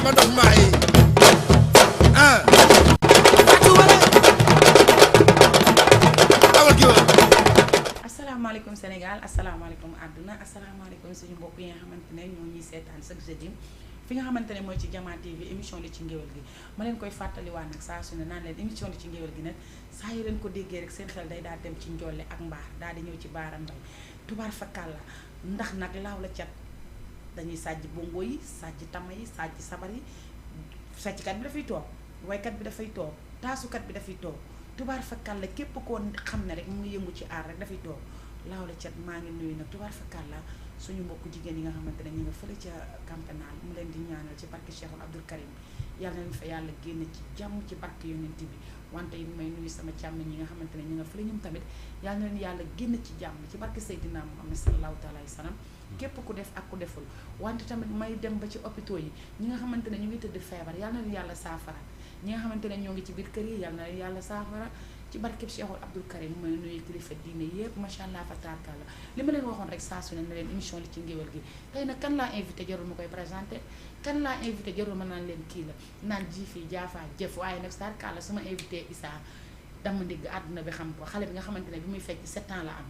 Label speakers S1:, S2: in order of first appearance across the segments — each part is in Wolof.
S1: ma dox maay ah
S2: asalaamaaleykum Sénégal asalaamaaleykum àdduna asalaamaaleykum suñu mbokk yi nga xamante ne ñoo ñuy seetaan chaque jeudi fi nga xamante ne mooy ci Jama TV émission li ci ngéwél gi ma leen koy fàttaliwaat nag saa su ne naan leen émission li ci ngéwél gi nag saa yu leen ko déggee rek seen xel day daal dem ci njolle ak mbaax daal di ñëw ci Baara Mbay tubaar fakal la ndax nag laaw la cat dañuy sàjj bongo yi sàjj tama yi sàjj sabar yi fecckat bi dafay toog waykat bi dafay toog taasukat bi dafay toog tubaar fakal la képp koo xam ne rek mu ngi yëngu ci aar rek dafay toog laaw la cat maa ngi nuyu nag tubaar fakal la suñu mbokku jigéen yi nga xamante ne ñu nga fële ca campénal mu leen di ñaanal ci barke Cheikhul Abdoul Karim yàlla nañ fa yàlla génn ci jàmm ci barke yonent bi wante it may nuyu sama càmmiñ ñi nga xamante ne ñu nga fële ñoom tamit yàlla na leen yàlla génn ci jàmm ci barke Seydina Muhammad sallallahu taala alayhi wa sallam képp ku def ak ku deful wante tamit may dem ba ci hôpitaux yi ñi nga xamante ne ñu ngi tëdd feebar yàlla na leen yàlla saafara ñi nga xamante ne ñoo ngi ci biir kër yi yàlla na leen yàlla saafara ci barkeb Cheikhul Abdoul Karim mooy nuyu kilifa diine yëpp macha allah fa taarkalla li ma leen waxoon rek saa su ne leen émission li ci ngéwél gi tey nag kan laa invité jarul ma koy présenté kan laa invité jarul ma naan leen kii la naan ji fii jaafaa jëf waaye nag taarkalla su ma invité Issa dama ndigg àdduna bi xam ko xale bi nga xamante ne bi muy fekk 7 ans la am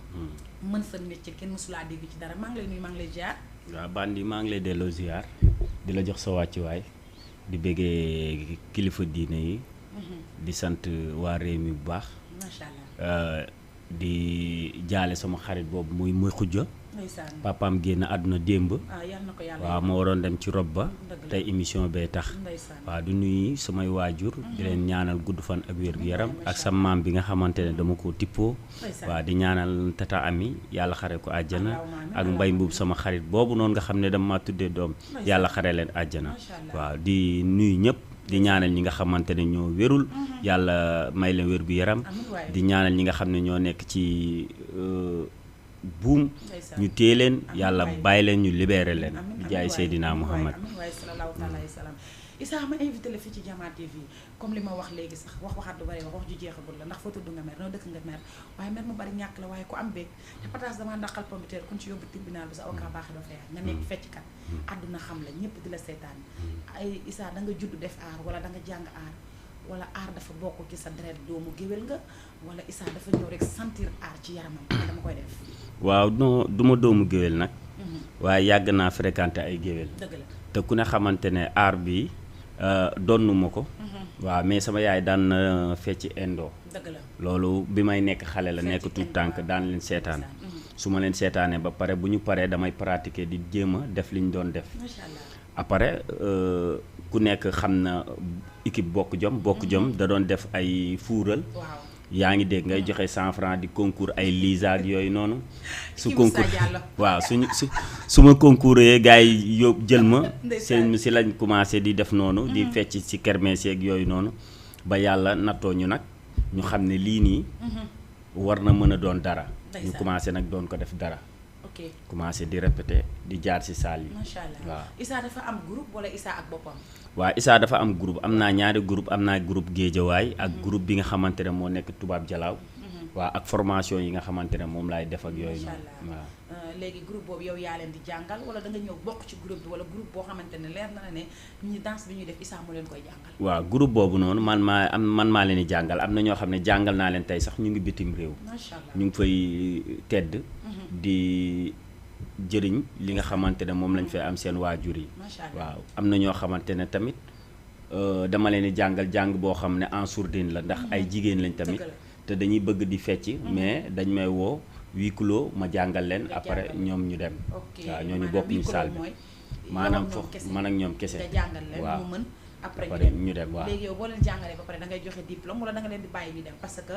S2: mën sa métier kenn mësulaa dégg ci dara maa ngi lay nuyu maa ngi lay ziar
S3: waaw Bandi maa ngi lay delloo ziar di la jox sa wàccuwaay di bëggee kilifa diine yi di sant waa réew mi bu baax
S2: macha allah
S3: di jaale sama xarit boobu muy xujja
S2: ndeysaan
S3: papaam génn àdduna démb
S2: yal na ko yàlla
S3: waaw ma waroon dem ci rob ba
S2: dëgg la
S3: tey émission bee tax
S2: ndeysaan
S3: waaw du nuyu samay waajur di leen ñaanal gudd fan ak wér gu yaram ak sa maam bi nga xamante ne dama ko tippoo
S2: ndeysaan
S3: waaw di ñaanal tata ami yàlla xare ko àjjana
S2: Allahumma amiin,
S3: ak mbay mbuub sama xarit boobu noonu nga xam ne dama ma tuddee doom yàlla xare leen àjjana
S2: Macha Allah.
S3: waaw di nuyu ñëpp di ñaanal ñi nga xamante ne ñoo wérul yàlla may leen wér gu yaram
S2: amiin waay
S3: di ñaanal ñi nga xam ne ñoo nekk ci buum
S2: ndeysaan
S3: ñu téye leen
S2: Amiin
S3: yàlla
S2: waay.
S3: bàyyi leen ñu libéré leen
S2: amiin
S3: di
S2: amiin
S3: jaay
S2: waay,
S3: Seydina
S2: amiin waay,
S3: Muhammad
S2: amiin waay sallallahu taala alayhi wa sallam Issa ma invité la fii ci Jama TV comme li ma wax léegi sax waxaat lu bari wax ju jeexagul la ndax foo tudd nga mer noo dëkk nga mer waaye mer mu bari ñàkk la waaye ku am beeg te pataas dama ndaqal pompiteer kun ci yóbbu tribunal bi sa avocat baaxee doo fay nga nekk fecckat àdduna xam la ñëpp di la seetaan ay Issa da nga judd def aar wala da nga jàng aar wala aar dafa bokk ci sa deret doomu géwél nga wala Issa dafa ñëw rek sentir aar ci yaramam ne dama koy def
S3: waaw non du ma doomu géwél nag waaye yàgg naa fréquenté ay géwél
S2: dëgg la
S3: te ku ne xamante ne aar bi donnu ma ko waaw mais sama yaay daan na fecc indo
S2: dëgg la
S3: loolu bi may nekk xale la
S2: Fecc
S3: nekk tout
S2: indo,
S3: tànk
S2: waaw.
S3: daan leen seetaan
S2: ndeysaan,
S3: su ma leen seetaanee ba pare bu ñu paree damay pratiquer di jéem a def li ñu doon def
S2: macha allah
S3: après ku nekk xam na équipe bokk jom da doon def ay fuural
S2: waaw
S3: yaa ngi dégg ngay joxe 100 francs di concours ay lisa ak yooyu noonu su
S2: Kii Moussa
S3: concours
S2: Diallo.
S3: waaw su ma concouree gars yi yóbbu jël ma
S2: Ndeysaan.
S3: seen si lañ commencé di def noonu di fecc ci kermesse yeeg yooyu noonu ba yàlla nattoo ñu nag ñu xam ne lii nii war na mën a doon dara ñu
S2: Ndeysaan.
S3: commencé nag doon ko def dara
S2: ok
S3: commencé di répéter di jaar ci salle yi
S2: macha allah
S3: waaw.
S2: Issa dafa am groupe wala Issa ak boppam
S3: waaw Issa dafa am groupe am naa ñaari groupe am naa groupe Géejawaay ak groupe bi nga xamante ne moo nekk Tubaab Jalaaw waaw ak formation yi nga xamante ne moom laay def ak yooyu
S2: macha
S3: noonu
S2: allah
S3: waaw
S2: léegi groupe boobu yow yaa leen di jàngal wala da nga ñëw bokk ci groupe bi wala groupe boo xamante ne leer na la ne ñi danse bi ñuy def Issa moo leen koy jàngal
S3: waaw groupe boobu noonu man maa leen di jàngal am na ñoo xam ne jàngal naa leen tey sax ñu ngi bitim réew
S2: macha allah
S3: ñu ngi fay tedd di jëriñ li nga xamante ne moom lañ fay am seen waajur yi
S2: macha allah
S3: waaw am na ñoo xamante ne tamit dama leen di jàngal jàng boo xam ne en sourdine la ndax ay jigéen lañ tamit
S2: Dëgg la.
S3: te dañuy bëgg di fecc mais dañ may woo huis clos ma jàngal leen
S2: Nga
S3: après
S2: jàngal.
S3: ñoom ñu dem
S2: ok
S3: waaw ñooñu
S2: maanaam
S3: bokk ñu
S2: micro
S3: salle bi
S2: mooy
S3: maanaam
S2: yow ak ñoom
S3: foofu
S2: kese.
S3: man ak ñoom kese
S2: nga jàngal leen
S3: waaw.
S2: mu mën après
S3: Après
S2: ñu
S3: ñu dem, waaw.
S2: léegi yow boo leen jàngalee ba pare da ngay joxe diplôme wala da nga leen di bàyyi ñu dem parce que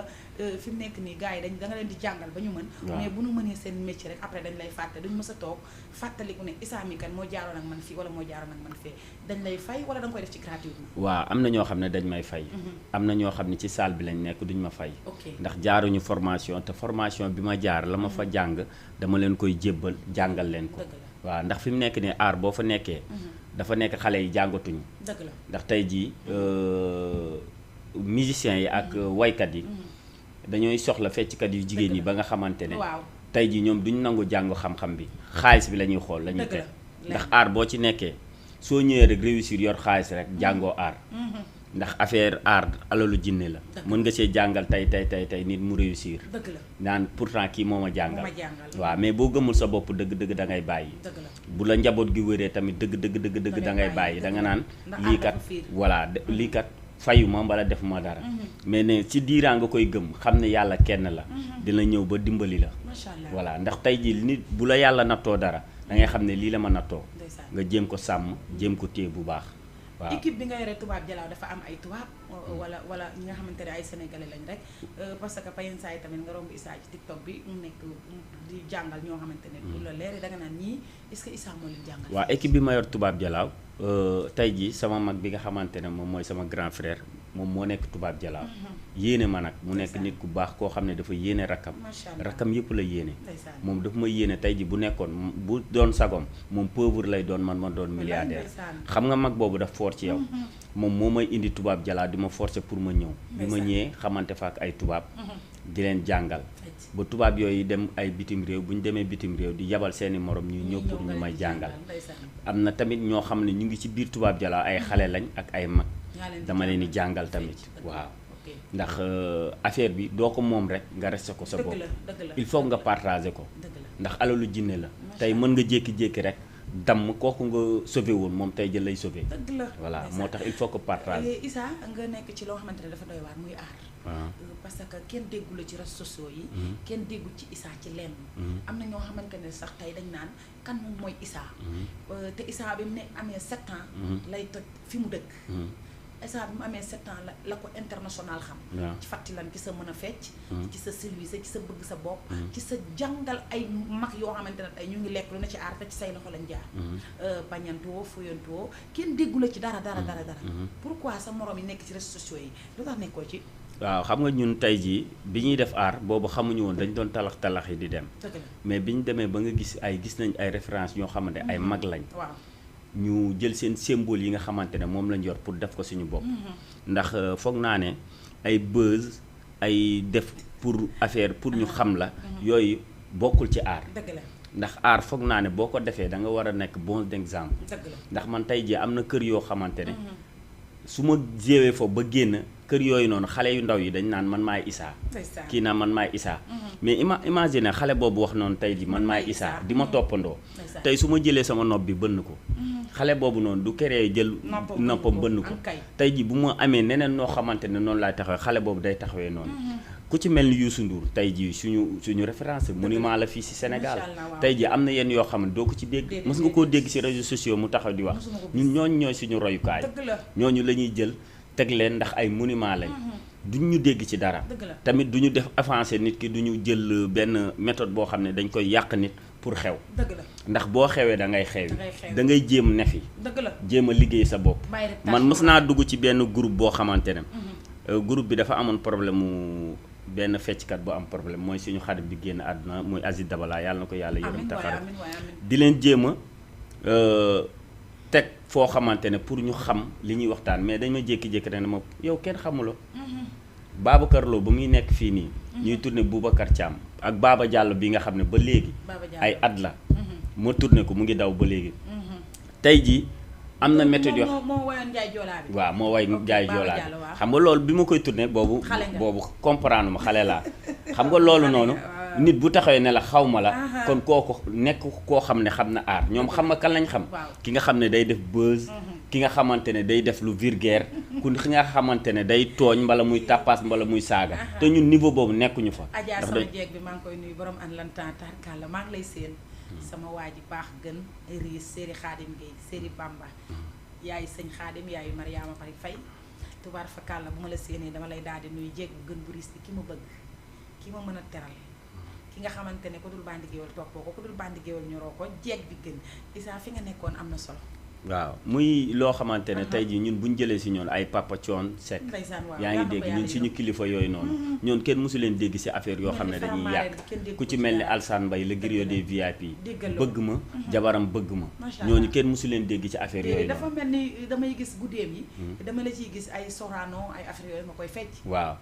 S2: fi mu nekk nii gars yi da nga leen di jàngal ba ñu mën
S3: Waaw.
S2: mais bu ñu mënee seen métier rek après dañ lay fàtte duñ mës a toog fàttaliku ne Issa mi kan moo jaaroon ak man fii wala moo jaaroon ak man fee dañ lay fay wala da nga koy def ci gratuitement
S3: waaw am na ñoo xam ne dañ may fay am na ñoo xam ne ci salle bi lañ nekk duñ ma fay
S2: ok
S3: ndax jaaruñu formation te formation bi ma jaar la ma fa jàng dama leen koy jébbal jàngal leen ko
S2: dëgg la
S3: waaw ndax fi mu nekk nii aar boo fa nekkee dafa nekk xale yi jàngatuñu
S2: dëgg la
S3: ndax tey jii musiciens yi ak waykat yi dañooy soxla fecckat yu jigéen yi ba nga xamante ne
S2: waaw
S3: tey jii ñoom duñ nangu jàng xam-xam bi xaalis bi la ñuy xool la ñuy
S2: Dëgg la.
S3: teg ndax aar boo ci nekkee soo ñëwee rek réussir yor xaalis rek jàngoo aar ndax affaire aar alalu jinne la mën nga see jàngal tey nit mu réussir
S2: dëgg la
S3: naan pourtant kii moo ma jàngal
S2: moo ma jàngal.
S3: waaw mais boo gëmul sa bopp dëgg da ngay bàyyi
S2: dëgg la
S3: bu la njaboot gi wëree tamit dëgg da ngay bàyyi da nga naan
S2: ndax
S3: lii
S2: aar
S3: kat
S2: dafa fiir.
S3: voilà lii kat fayuma mbala defuma dara mais ne ci diiraa nga koy gëm xam ne yàlla kenn la dina ñëw ba dimbali la
S2: macha allah
S3: voilà ndax tey jii nit bu la yàlla nattoo dara da ngay xam ne lii la ma nattoo
S2: ndeysaan.
S3: nga jéem ko sàmm jéem ko téye bu baax waaw
S2: équipe bi nga yore tubaab jalaaw dafa am ay tubaab wala ñi nga xamante ne ay sénégalais lañ rek parce que payen saa yi tamit nga romb Issa ci TikTok bi mu nekk di jàngal ñoo xamante ne bu la leer da nga naan ñii est-ce que Issa moo leen jàngal.
S3: waaw équipe bi ma yor tubaab jalaaw tey jii sama mag bi nga xamante ne moom mooy sama grand frère moom moo nekk tubaab jalaaw yéene ma nag mu nekk nit ku baax koo xam ne dafa yéene rakkam
S2: macha allah
S3: rakkam yëpp la yéene
S2: ndeysaan.
S3: moom dafa ma yéene tey ji bu nekkoon bu doon sagom moom pauvre lay doon man ma doon milliardaire
S2: ndeysaan.
S3: xam nga mag boobu daf fort ci yow moom moo may indi tubaab jalaa di ma forcer pour ma ñëw bi ma
S2: ndeysaan.
S3: ñëwee xamante fa ak ay tubaab di leen jàngal ba tubaab yooyu dem ay bitim réew bu ñu demee bitim réew di yabal seeni morom ñuy ñëw pour ñu may jàngal am na tamit ñoo xam ne ñu ngi ci biir tubaab jalaa ay xale lañ ak ay mag dama leen di jàngal tamit waaw ndax affaire bi doo ko moom rek nga resté ko sa bopp il faut nga partager ko ndax alalu jinne la tey mën nga jékki-jékki rek damm kooku nga sauvé woon moom tey jël lay sauvé
S2: dëgg la
S3: voilà moo tax il faut que partager
S2: Issa nga nekk ci loo xamante ne dafa doy waar muy aar parce que kenn déggu la ci réseaux sociaux yi kenn déggu ci Issa ci lenn am na ñoo xamante ne sax tey dañ naan kan moom mooy Issa te Issa bi mu ne amee 7 ans lay toj fi mu dëkk Issa bi mu amee 7 ans la ko international xam ci fàttilan ci sa mën a fecc ci sa service ci sa bëgg sa bopp ci sa jàngal ay mag yoo xamante ne tey ñu ngi lekk lu ne ci aar te ci say loxo lañ jaar bañantoo fuyantoo kenn déggu la ci dara pourquoi sa morom yi nekk ci réseaux sociaux yi lu tax nekkoo ci
S3: waaw xam nga ñun tey jii bi ñuy def aar boobu xamuñu woon dañ doon talax yi di dem mais bi ñu demee ba nga gis nañ ay référence ñoo xamante ay mag lañ
S2: waaw
S3: ñu jël seen symbole yi nga xamante ne moom lañ yor pour def ko suñu bopp ndax foog naa ne ay buzz ay def pour affaire pour ñu xam la yooyu bokkul ci aar
S2: dëgg la
S3: ndax aar foog naa ne boo ko defee da nga war a nekk bon exemple
S2: dëgg la
S3: ndax man tey jii am na kër yoo xamante ne su ma jéewee foofu ba génn kër yooyu noonu xale yu ndaw yi dañ naan man maay Issa kii naan man maay Issa mais imagine xale boobu wax noonu tey ji man maay Issa di ma toppandoo tey su ma jëlee sama nopp bi bënn ko xale boobu noonu du keree jël noppam bënn ko tey ji bu ma amee neneen noo xamante ne noonu laay taxawee xale boobu day taxawee noonu ku ci mel ni Youssou Ndour tey ji suñu référence monument la fii si Sénégal tey ji am na yenn yoo xam ne doo ko ci dégg mës nga koo dégg si réseaux sociaux mu taxaw di wax ñun ñooñu ñooy suñu royukaay ñooñu la ñuy jël teg leen ndax ay monument lañ duñ ñu dégg ci dara tamit duñu def avancé nit ki duñu jël benn méthode boo xam ne dañ koy yàq nit pour xew ndax boo xewee da ngay xewi da ngay jéem ne fi jéem a liggéey sa bopp man mës naa dugg ci benn groupe boo xamante ne groupe bi dafa amoon problème mu benn fecckat bu am problème mooy suñu xarit bi génn àdduna muy Aziz Dabala yàlla na ko yàlla yërëm taxaare di leen jéem a teg foo xamante ne pour ñu xam li ñuy waxtaan mais dañ ma jékki-jékki ne ma yow kenn xamuloo Babacar Lo ba muy nekk fii nii ñuy tourné Boubacar Thiam ak Baba Diallo bi nga xam ne ba léegi ay at la ma tourné ko mu ngi daw ba léegi tey jii am na méthode yoo
S2: moo woyoon Njaay Joolaa bi
S3: waaw moo way Njaay Joolaa bi xam nga loolu bi ma koy tourné boobu comprendre ma xale laa xam nga loolu noonu nit bu taxawee ne la xaw ma la kon kooku nekk koo xam ne xam na aar ñoom xam nga kan lañ xam ki nga xam ne day def buzz ki nga xamante ne day def lu vulgaire ku nga xamante ne day tooñ mbala muy tàppaas mbala muy saaga te ñun niveau boobu nekkuñu fa
S2: Adja sama jeeg bi maa ngi koy nuyu borom an lantan tarkalla maa ngi lay seen sama waa ji baax gën riis séeri Xaadim Gueye séeri Bamba yaayu sëñ Xaadim yaayu Mariama Fari Fay tubaar fa kàlla bu ma la séenee dama lay daal di nuyu jeeg bu gën bu riis bi ki ma bëgg ki ma mën a teral ki nga xamante ne ko dul bandi géwél toppoo ko dul bandi géwél ñoroo ko jeeg bi gën Issa fi nga nekkoon am na solo
S3: waaw muy loo xamante ne tey jii ñun bu ñu jëlee si ñoon ay Papa Thione Seck yaa ngi dégg ñun suñu kilifa yooyu noonu ñoon kenn mosu leen dégg si affaire yoo xam ne dañuy yàq ku ci mel ni Alsane Mbaye le griot des VIP bëgg ma jabaram bëgg ma ñooñu kenn mosu leen dégg ci affaire yooyu noonu
S2: dafa mel ni damay gis guddeem yi dama la ciy gis ay Sorano ay affaire yooyu ma koy fecc
S3: waaw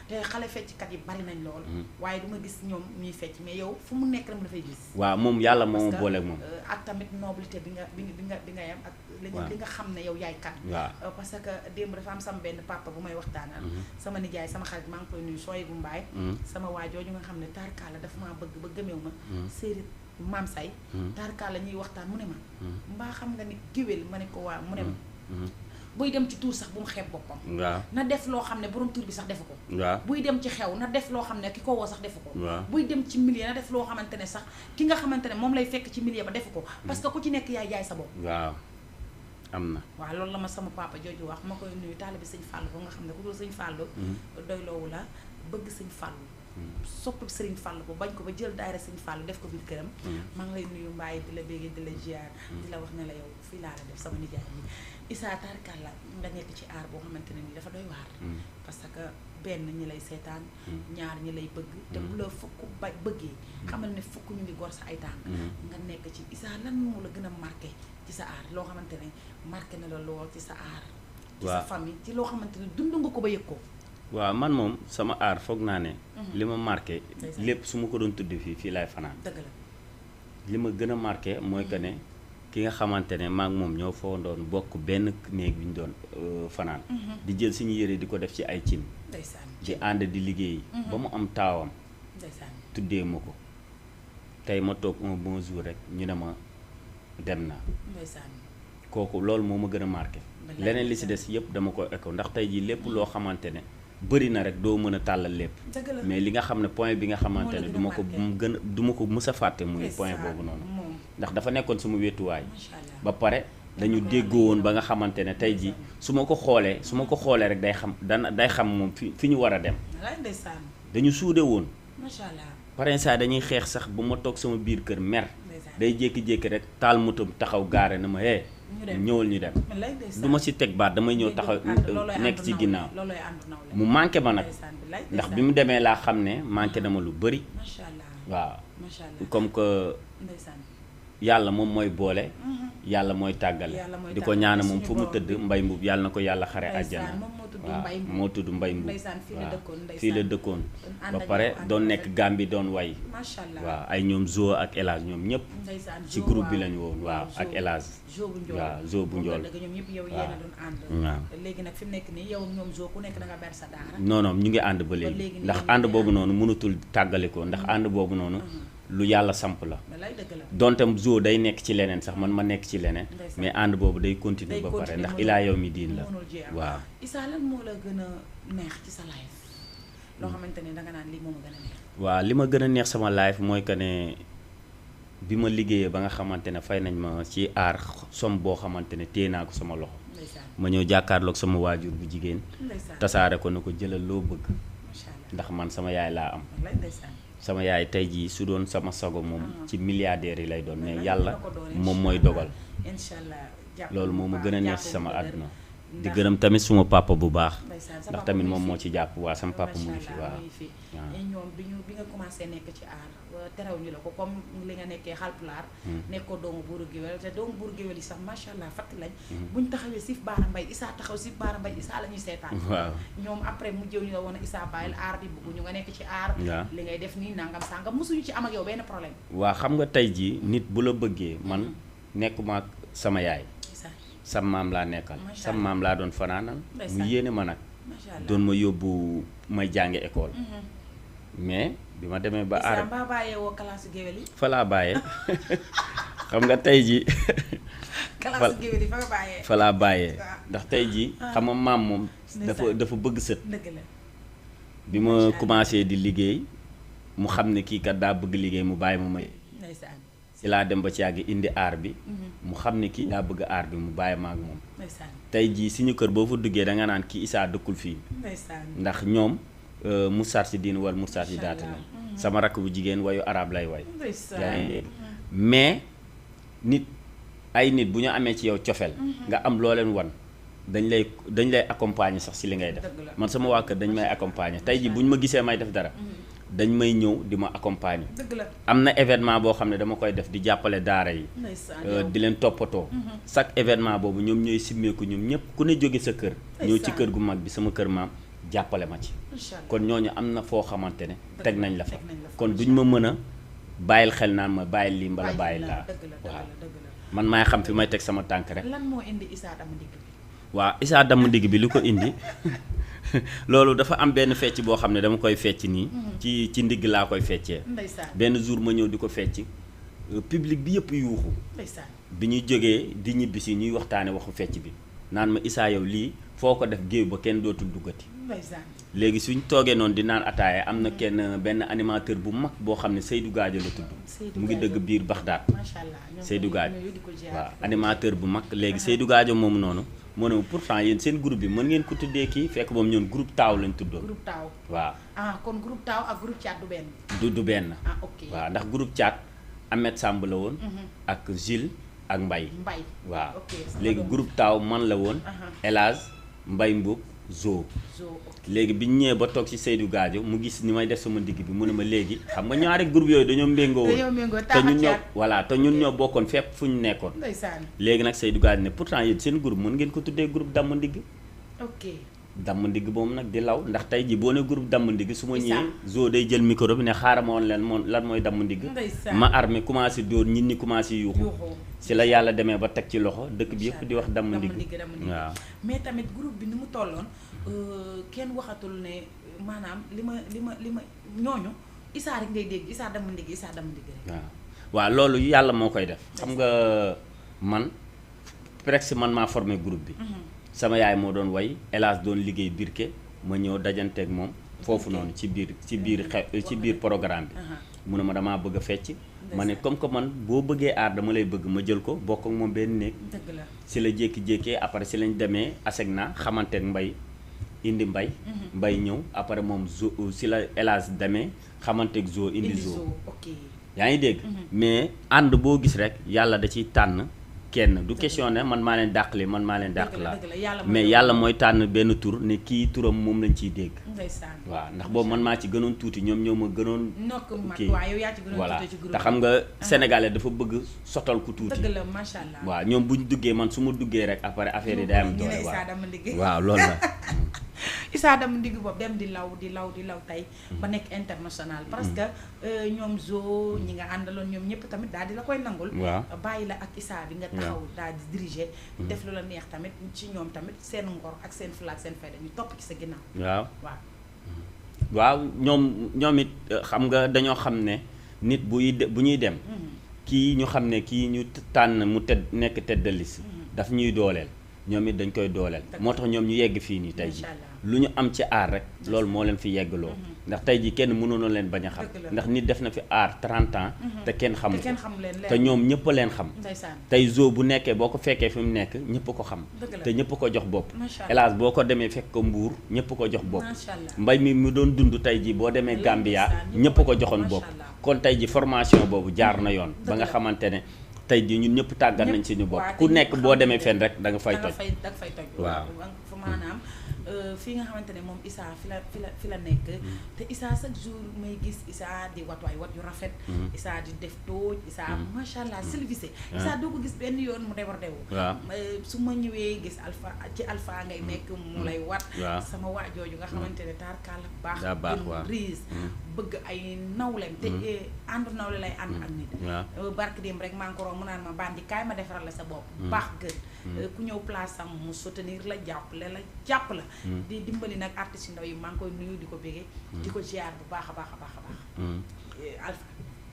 S2: te xale fecckat yi bari nañ lool waaye duma gis ñoom ñuy fecc mais yow fu mu nekk dama dafay gis
S3: waaw moom yàlla moo ma booleeg moom
S2: ak tamit nobilité bi nga yam ak li nga xam ne yow yaay kan parce que démb dafa am sama benn papa bu may waxtaanal sama nijaay sama xarit maa ngi koy nuyu sooy bu mbaay sama waajooju nga xam ne tarkaala dafa maa bëgg ba gëmeew ma séeréer maam say tarkaala ñuy waxtaan mu ne ma mbaa xam nga ni géwél ma ne ko waa mu ne ma buy dem ci tuur sax bu mu xeeb boppam na def loo xam ne borom tuur bi sax defu ko buy dem ci xew na def loo xam ne ki ko woo sax defu ko buy dem ci milieu na def loo xamante ne sax ki nga xamante ne moom lay fekk ci milieu ba defu ko parce que ku ci nekk yaay jaay sa bopp
S3: am na
S2: waaw loolu la ma sama papa jooju wax ma koy nuyu taalibe sëñ Fallou ba nga xam ne ku dul sëñ Fallou doy loowu la bëgg sëñ Fallou sopp sëriñ Fallou ko bañ ko ba jël daayira sëñ Fallou def ko biir këram maa ngi lay nuyu mbaay di la béggee di la ziar di la wax ne la yow fii laa la def sama nijaay bi Issa tarkalla nga nekk ci aar boo xamante ne nii dafa doy waar parce que benn ñi lay seetaan ñaar ñi lay bëgg te bu la fukk ba bëggee xamal ne fukk ñu ngi gor sa ay tànk nga nekk ci Issa lan moo la gën a marqué ci sa aar loo xamante ne marqué na la lool ci sa aar ci sa famille ci loo xamante ne dund nga ko ba yëg ko
S3: waaw man moom sama aar foog naa ne li ma marqué lépp su ma ko doon tudd fii laay fanaan
S2: dëgg la
S3: li ma gën a marqué mooy que ne ki nga xamante ne maak moom ñoo foo doon bokk benn néeg bi ñu doon fanaan di jël suñu yére di ko def ci ay cin di ànd di liggéey ba mu am taawam tuddee ma ko tey ma toog un bon jour rek ñu ne ma dem na kooku loolu moo ma gën a marqué leneen li si des yëpp dama ko écho ndax tey jii lépp loo xamante ne bëri na rek doo mën a tàllal lépp mais li nga xam ne point bi nga xamante ne du ma ko mës a fàtte muy point boobu noonu ndax dafa nekkoon sama wéetuwaay ba pare dañu déggoo woon ba nga xamante ne tey jii su ma ko xoolee rek day xam moom fi ñu war a dem dañu suude woon parensa dañuy xeex sax bu ma toog sama biir kër mer day jékki-jékki rek taal motom taxaw gaare na ma ñëwal ñu dem du ma si teg baat damay ñëw taxaw nekk ci ginnaaw mu manqué ma nag ndax bi mu demee laa xam ne manqué na ma lu bëri waaw comme que yàlla moom mooy boole yàlla mooy tàggale di ko ñaana moom fu mu tëdd mbay mbub yàlla na ko yàlla xare àjjana waaw moo tudd mbay mbub waaw fii la dëkkoon ba pare doon nekk Gambie doon way waaw ay ñoom Zo ak El Hadj ñoom ñëpp ci groupe bi lañu woon waaw ak El Hadj waaw Zo bu njool waaw
S2: léegi nag fi mu nekk nii yow ñoom Zo ku nekk da nga ber sa daara
S3: non non ñu ngi ànd ba léegi ndax ànd boobu noonu mënatul tàggale ko ndax ànd boobu noonu lu yàlla samp la donte Zo day nekk ci leneen sax man ma nekk ci leneen mais ànd boobu day continuer ba pare ndax ilaa yow mi diin la waaw
S2: Issa lan moo la gën a neex ci sa life loo xamante ne danga naan lii moo ma gën a neex
S3: waaw li ma gën a neex sama life mooy que ne bi ma liggéeyee ba nga xamante ne fay nañ ma ci aar som boo xamante ne téye naa ko sama loxo ma ñëw jàkkaarloog sama waajur bu jigéen tasaare ko na ko jëlal loo bëgg ndax man sama yaay laa am sama yaay tey jii su doon sama sago moom ci milliardaires yi lay doon mais yàlla moom mooy dogal loolu moo ma gën a neex ci sama àdduna di gërëm tamit suma papa bu baax ndax tamit moom moo ci jàpp waa sama papa mu ngi fi waaw
S2: ñoom bi nga commencé nekk ci aar terew ñu la ko comme li nga nekkee Haalpulaar nekkoo doomu buuru géwél te doomu buuru géwél yi sax macha allah fatt lañ buñ taxawee Sif Baara Mbay Issa taxaw Sif Baara Mbay Issa la ñuy seetaan
S3: waaw
S2: ñoom après mu jëw ñu la woon a Issa bàyyil aar bi bëgguñu nga nekk ci aar li ngay def nii nangam sangam mosuñu ci am ak yow benn problème
S3: waa xam nga tey jii nit bu la bëggee man nekkuma ak sama yaay sam maam laa nekkal sam maam laa doon fanaanal mu yéene ma nag doon ma yóbbu may jànge école mais bi ma demee ba aar
S2: ba bàyyee woo classe géwél yi
S3: fa laa bàyyee xam nga tey jii
S2: classe géwél yi fa nga bàyyee
S3: fa laa bàyyee ndax tey jii xam nga maam moom dafa bëgg sët bi ma commencé di liggéey mu xam ne kii kat daa bëgg liggéey mu bàyyi ma may ci laa dem ba ci yàgg indi aar bi mu xam ne kii daa bëgg aar bi mu bàyyi ma ak moom tey jii suñu kër boo fa duggee da nga naan kii Issa dëkkul fii ndax ñoom Moustarchidine wala Moustarchidaty la sama rakk bu jigéen wayu arab lay way yaa ngi dégg mais nit bu ñu amee ci yow cofeel nga am loo leen wan dañ lay accompagner sax ci li ngay def man sama waa kër dañ may accompagner tey jii bu ñu ma gisee may def dara dañ may ñëw di ma accompagner am na événement boo xam ne dama koy def di jàppale daara yi di leen toppatoo chaque événement boobu ñoom ñooy simmeeku ñoom ñëpp ku ne jóge sa kër ñëw ci kër gu mag bi sama kër maam jàppale ma ci kon ñooñu am na foo xamante ne teg nañ la fa kon duñ ma mën a bàyyil xel naan ma bàyyil lii mbala bàyyil laa waaw man maay xam fi may teg sama tànk rek.
S2: lan moo indi Issa damm ndigg bi.
S3: waaw Issa damm ndigg bi lu ko indi loolu dafa am benn fecc boo xam ne dama koy fecc nii. ci ndigg laa koy feccee.
S2: ndeysaan
S3: benn jour ma ñëw di ko fecc public bi yëpp yuuxu.
S2: ndeysaan
S3: bi ñuy jógee di ñibbisi ñuy waxtaane waxu fecc bi naan ma Issa yow lii foo ko def géew ba kenn dootul duggati.
S2: ndeysaan
S3: léegi suñ toogee noonu di naan ataaya am na benn animateur bu mag boo xam ne Seydou Gadio la tudd. mu ngi dëgg biir Baxdaad.
S2: macha allah
S3: Seydou Gadio waaw animateur bu mag léegi Seydou Gadio moomu noonu. moo ne pourtant yéen seen groupe bi mën ngeen ko tuddee kii fekk moom ñoon groupe taaw lañ tuddoon.
S2: groupe taaw
S3: waaw.
S2: kon groupe taaw ak groupe caat du benn.
S3: du benn.
S2: ok
S3: waaw ndax groupe caat Ahmed Samb la woon. ak Gilles ak Mbaye. waaw léegi groupe taaw man la woon. El Hadj Mbaye Mboub Zo. léegi bi ñu ñëwee ba toog ci Seydou Gadio mu gis ni may def sama digg bi mu ne ma léegi xam nga ñaari groupe yooyu dañoo méngoo woon te ñun ñoo bokkoon fépp fu ñu nekkoon. léegi nag Seydou Gadio ne pourtant yéen seen groupe mën ngeen ko tuddee groupe damm ndigg. damm ndigg boobu nag di law ndax tey ji boo ne groupe damm ndigg su ma ñëwee Zo day jël micro bi ne xaaral ma woon leen moom lan mooy damm ndigg. ma armé commencé dóor ñit ñi commencé yuuxu si la yàlla demee ba teg ci loxo dëkk bi yëpp di wax damm ndigg. waaw
S2: mais tamit groupe bi ni mu tolloon kenn waxatul ne maanaam li ma ñooñu Issa rek ngay dégg Issa damm ndigg rek.
S3: waaw loolu yàlla moo koy def. xam nga man presque man maa formé groupe bi. sama yaay moo doon way hélas doon liggéey Birke ma ñëw dajanteeg moom foofu noonu ci biir programme bi. mu ne ma damaa bëgg a fecc. ma ne comme que man boo bëggee aar dama lay bëgg ma jël ko bokk ak moom benn néeg.
S2: dëgg la
S3: si la jékki-jékkee après si lañ demee ASECNA xamanteeg Mbay indi Mbay. Mbay ñëw après moom Zo si la hélas demee xamanteeg Zo indi Zo. yaa ngi dégg. mais ànd boo gis rek yàlla da ciy tànn kenn du question ne man maa leen dàqali man maa leen dàq laa mais yàlla mooy tànn benn tur ne kii turam moom lañ ciy dégg. waaw ndax boobu man maa ci gënoon tuuti ñoom ñoo ma gënoon. kii voilà te xam nga sénégalais dafa bëgg sotal ku tuuti.
S2: dëgg la macha allah
S3: waaw ñoom bu ñu duggee man su ma duggee rek après affaire yi day am doole. waaw loolu la.
S2: Issa damm ndigg boobu dem di law tey ba nekk international parce que ñoom Zo ñi nga àndaloon ñoom ñëpp tamit daal di la koy nangul. bàyyi la ak Issa bi nga taxaw daal di diriger. def lu la neex tamit ci ñoom tamit seen ngor ak seen fulla ak seen fayda ñu topp ci sa ginnaaw.
S3: waaw ñoom it xam nga dañoo xam ne nit bu ñuy dem. kii ñu xam ne kii ñu tànn mu nekk tête de liste daf ñuy dooleel. ñoom it dañ koy dooleel moo tax ñoom ñu yegg fii nii tey ji lu ñu am ci aar rek loolu moo leen fi yeggaloo ndax tey ji kenn mënoon leen bañ a xam ndax nit def na fi aar 30 ans te kenn xamu ko te ñoom ñëpp a leen xam tey Zo bu nekkee boo ko fekkee fi mu nekk ñëpp ko xam te ñëpp ko jox bopp hélas boo ko demee fekk ko Mbuur ñëpp ko jox bopp mbay mi mu doon dund tey ji boo demee Gambia ñëpp ko joxoon bopp kon tey ji formation boobu jaar na yoon ba nga xamante ne tey jii ñun ñëpp tàggat nañ ci ñu bopp ku nekk boo demee fenn rek da nga fay toj waaw
S2: maanaam fii nga xamante ne moom Issa fi la nekk te Issa chaque jour may gis Issa di wat yu rafet Issa di def tooj Issa macha allah silvisé Issa doo ko gis benn yoon mu dewu su ma ñëwee gis alpha ngay nekk mu lay wat sama waajooju nga xamante ne taarkaal baax gën riis bëgg ay nawlem te àndu nawle lay ànd ak nit barke dem rek maa ngi ko room mu naan ma bandi kaay ma defaral la sa bopp baax gën ku ñëw place am mu soutenir la jàpp la di dimbali nag artistes yu ndaw yi maa ngi koy nuyu di ko bégee di ko ziar bu baax a baax Alpha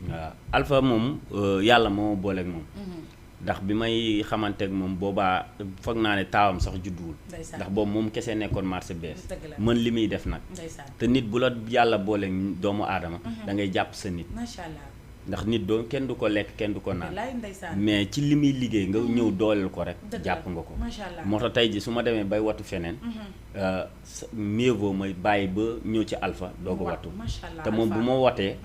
S3: waaw Alpha moom yàlla moo booleeg moom ndax bi may xamanteeg moom boobaa foog naa ne taawam sax judduwul ndax boobu moom kese nekkoon marché bees mën li muy def nag te nit bu la yàlla booleeg doomu aadama da ngay jàpp sa nit
S2: macha allah
S3: ndax nit doo kenn du ko lekk kenn du ko naan mais ci li muy liggéey nga ñëw dooleel ko rek jàpp nga ko moo tax tey ji su ma demee bay watu feneen mieux vaut may bàyyi ba ñëw ci Alpha doo ko watu te moom bu ma watee